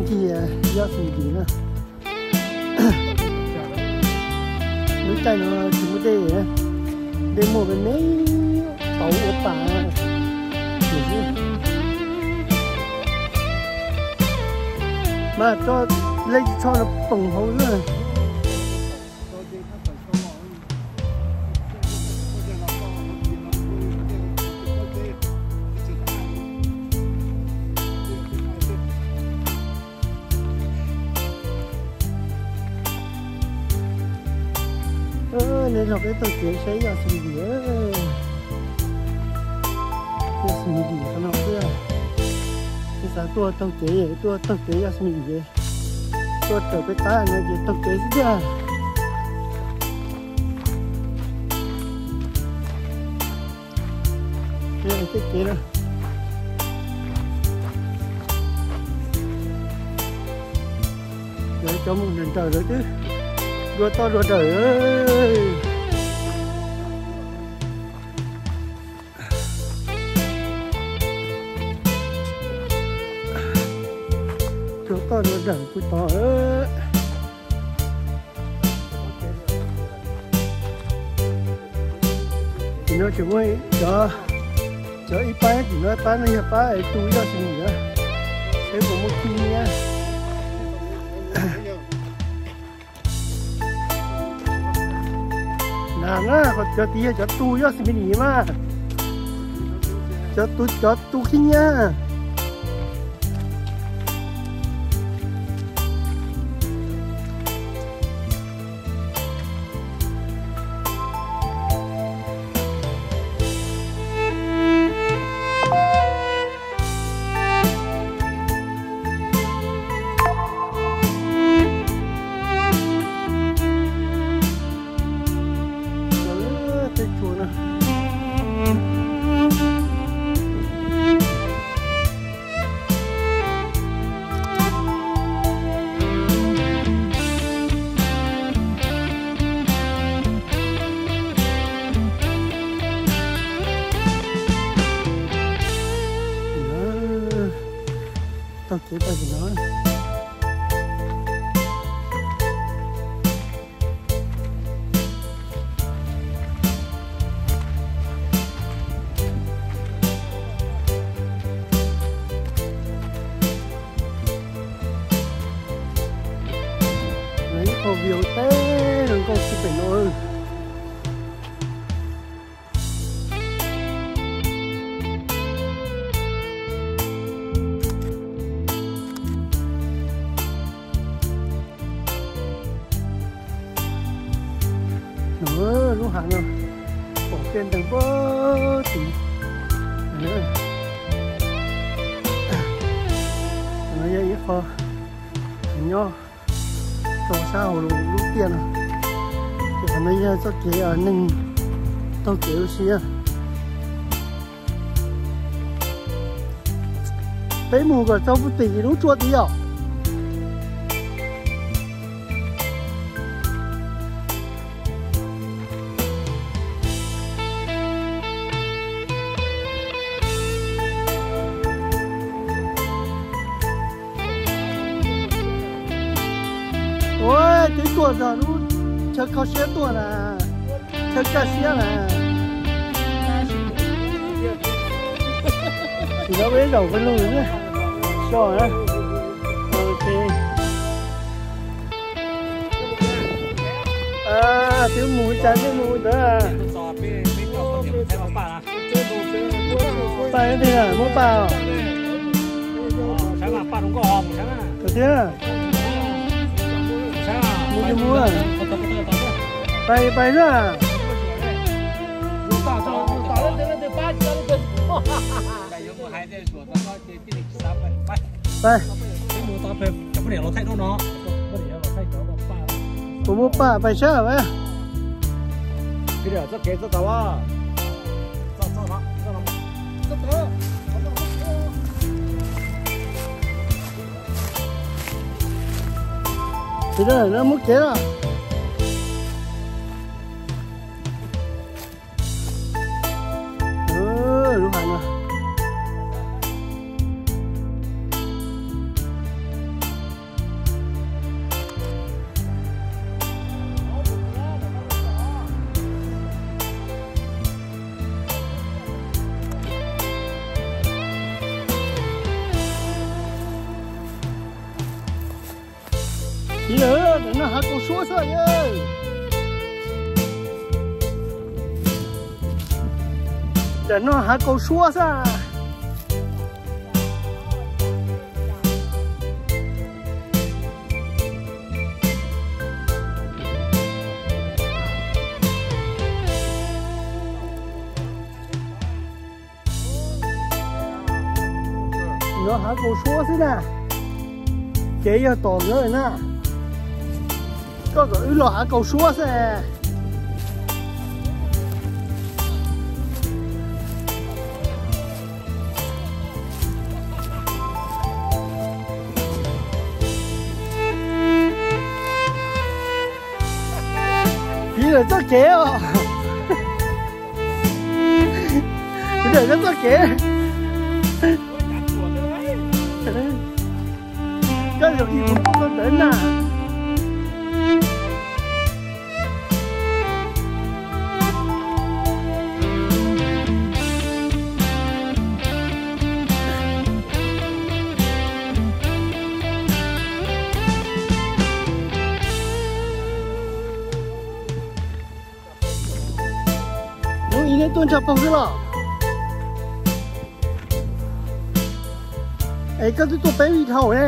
kiag Yosemite na. Lub caij no tsis muaj dej, dej muaj me me tauv ua pas. Mas tso lej tsis tshoj no poom hauv xwb. Nej los peb taug kev saib Yosemite, Yosemite qhov no xwb. Nej xav tuaj taug kev, tuaj taug kev Yosemite, tuaj raws peb qab no ces taug kev xwb tiag. Tej kev na, cov mus nrawm nrawm lawm twb dua toj dua dawm. Dua toj dua dawm kuj tod. Tim no tseem muaj cov, cov ib pab, tim no ib pab no yog pab es tu Yosemite na, seb puas muaj khib nyiab. Na na, cov tid yog cov tu Yosemite mas, cov tu, cov tu khib nyiab. Tej tsua na. Taug kev tau tim no. Ib qho view teb zoo nkauj xwb pem no. Lub hav no pom tej ntees puag tid. No yog ib qho nyob rau sab hauv lub tiaj no. Ces qhov no yog txoj kev neeg taug kev ua si. Peb mus kom txog puag tim lub tsua tid os. Ua, twb tuaj txog lub chaw kho siab tuaj na, chaw kaj siab na. Tsis tau peb zaum peb lug xwb. So na. Ok. Twb mus cas twb mus ntawd. Paj tiag, muab paj os. Tiag. Mus mus. Pais pais xwb. Pais. Kuv muab paj pais sab. Tiv no muab kev os. Lub hav no. Hav kaus suab xwb. Tam no hav kaus suab xwb. No hav kaus suab xwb na. Kev yog tom ntawd na. Koj kom wb los hav kaus suab xwb. Tiv lawm txoj kev os. Tiv lawm txoj kev. Koj zoo ib kuv tuaj ntawd na. Hnub ib neb tuaj ntsaj paug xwb los? Es koj twb tuaj peb vij dhau ne.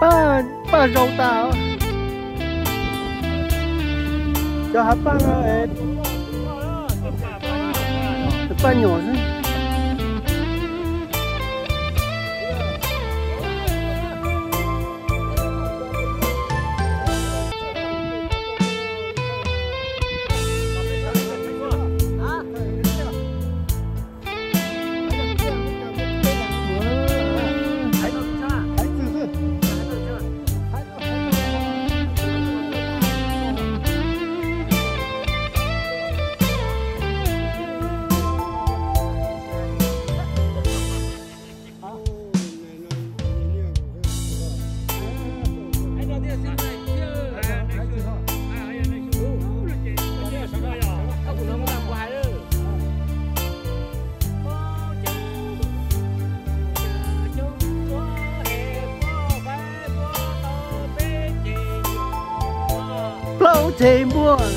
Paj, paj zaus tas. Cov hav paj no, paj nyuam xwb. Plaub ceg npuaj.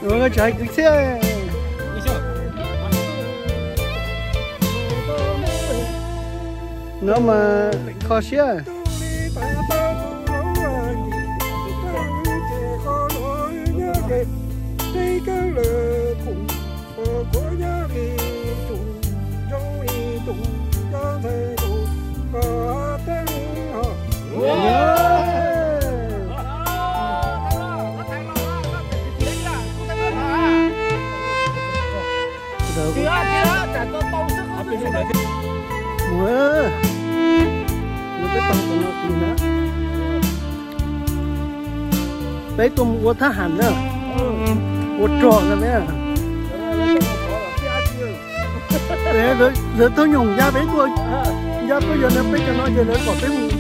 Ua, tsis hais kwv txhiaj. No mas kho siab. Mus, peb tau tus no plig na. Peb tuaj mus ua thab ham na, ua rog na peb. Lawv thaub nyoog ya peb tuaj, ya tuaj yog na peb cov no ces lawv kom peb mus.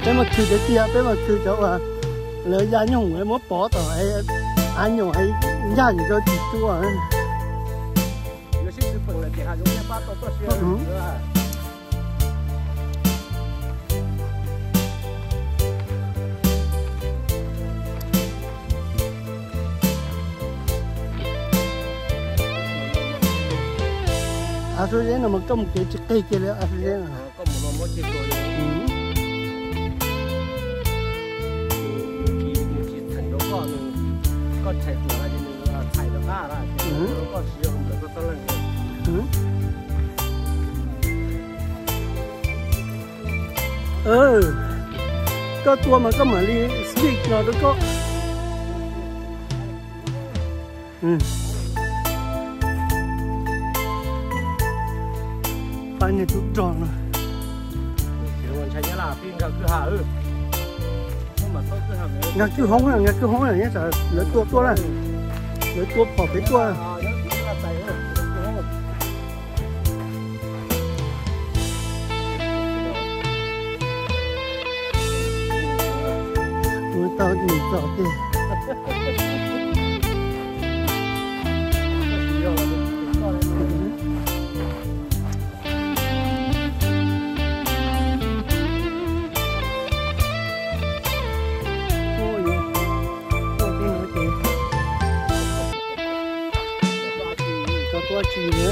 Peb mas khwv tiag tiag, peb mas khwv cov uas lawv ya nyoog muab pov tom av nyoos ncaj rau tsis tuaj. Av Suav Zeb no mas koj mus kev tsis qig kiag li Av Suav Zeb no. Koj tua mas koj mam li speed los rau koj. Pab niag tub rog no. Nkag kwj hoob, nkag kwj hoob nyob tsam lawv tua tuaj na. Lawv tua phom pem tuaj. Ua tau nim txom tiag. Ua tej no ces tsis tau tuaj tsis li.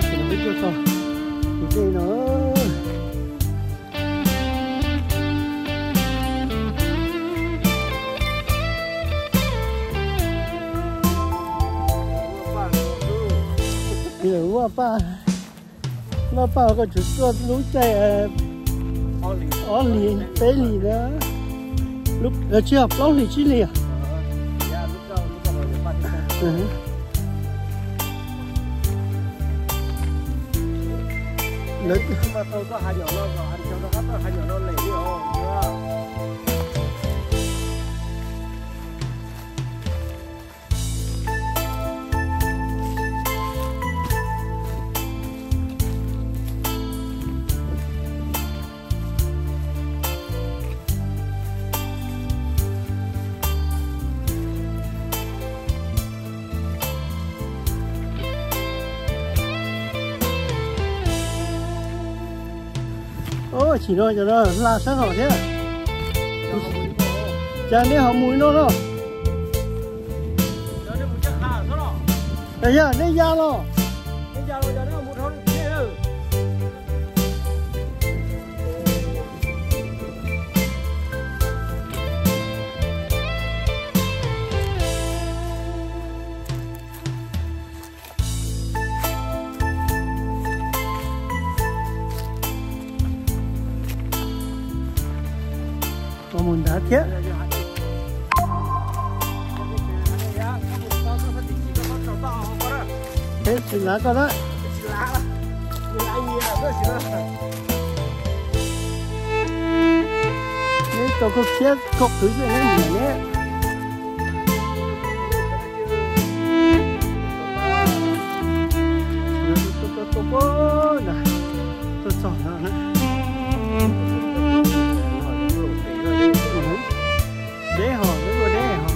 Tsis no peb tuaj txog tus dej no. Lawv ua paj, loj paj koj tseem tuaj lub caij ob hlis peb hlis na, tsis yog plaub hlis tsib hlis. Ub, chim no cov no hla sab hom thiab. Cas nej ho mus li no no? Yog nej ya los? Mus nrad thiab. Peb tsis lav koj na. Neb tau koj khiab koj qhwv xwb neb mus neb. Tuaj txog no na. Deb hos, lub deb hos.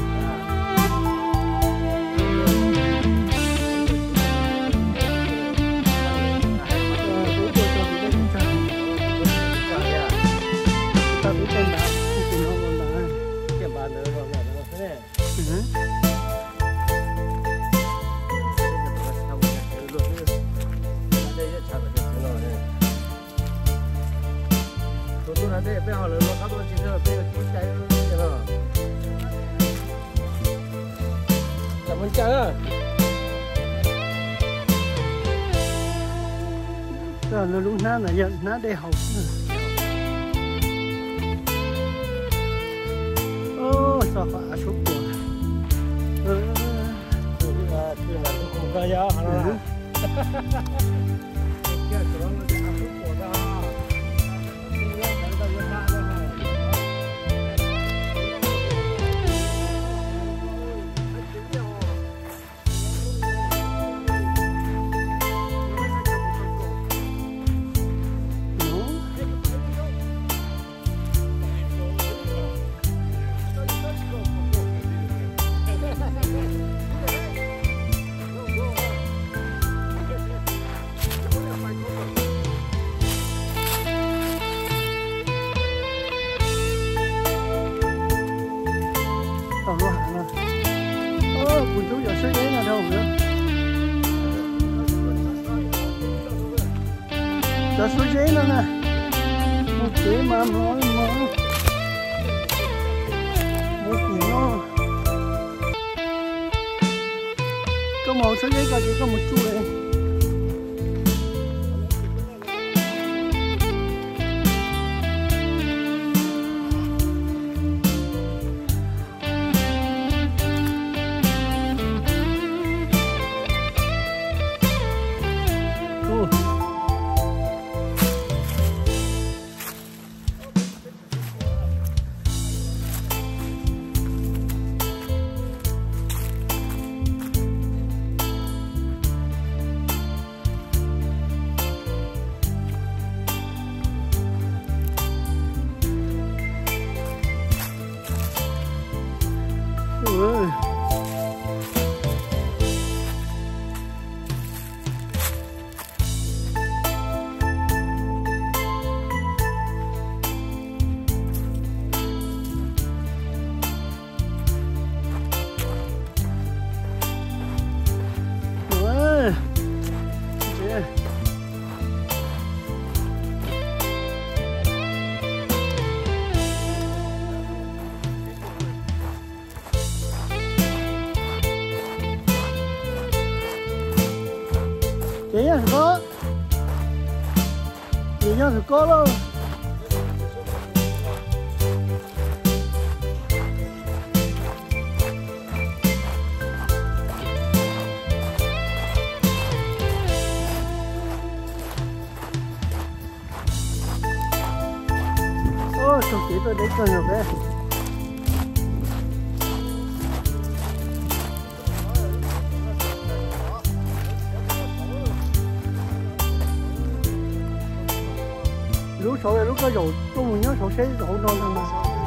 Tus tub na tej peb ho lawv luag qab tuaj tsis txog peb yuav cub cai no. Tsam muaj ncaws. Lub hnab ntawd yog hnab dej haus xwb. Txog qhov av suab puam. Tau lub hav no, kuv ntxub cov xub zeb no rau. Cov xub zeb no na, mus kev mas mus mus mus tim no. Koj mus hauv xub zeb ko ces koj mus tsuj li. Ces nyob hauv ko, ces nyob hauv ko lauj. Txog kev tuaj deb kawg nkaus peb. Lub saud lub koj zaum tuaj mus nyob saud seb hauv no ntag mas.